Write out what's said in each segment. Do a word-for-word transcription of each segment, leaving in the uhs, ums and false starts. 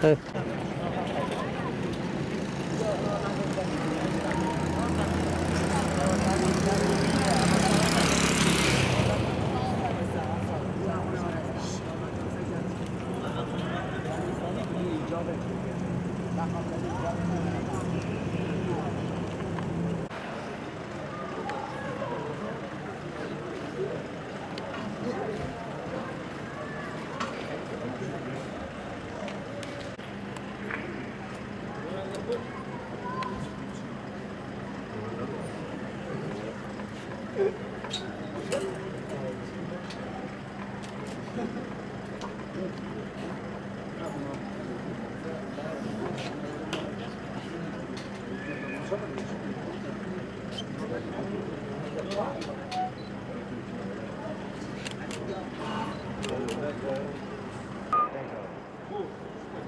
Evet.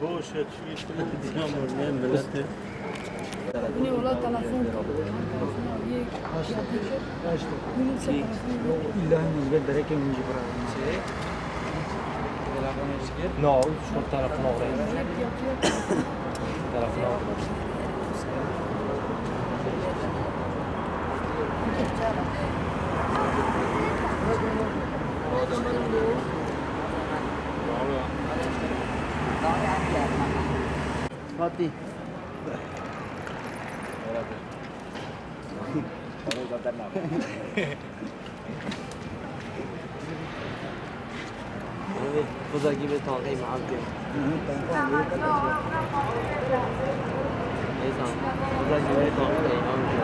Boş et şu işini. Tamam, ne millet. Yine ola telefon kapı. Telefon abiye. Açtı. Açtı. Yunus telefon yok. İlla hemen bir derek önce bırakın. Şey. Telefon eşiği. No, şu telefon oraya. Direkt yatıyor. Telefon oraya. Fatih. Abi, bu da gibi tanqayı mı abi? Neyse, bu da gibi tanqayı mı abi?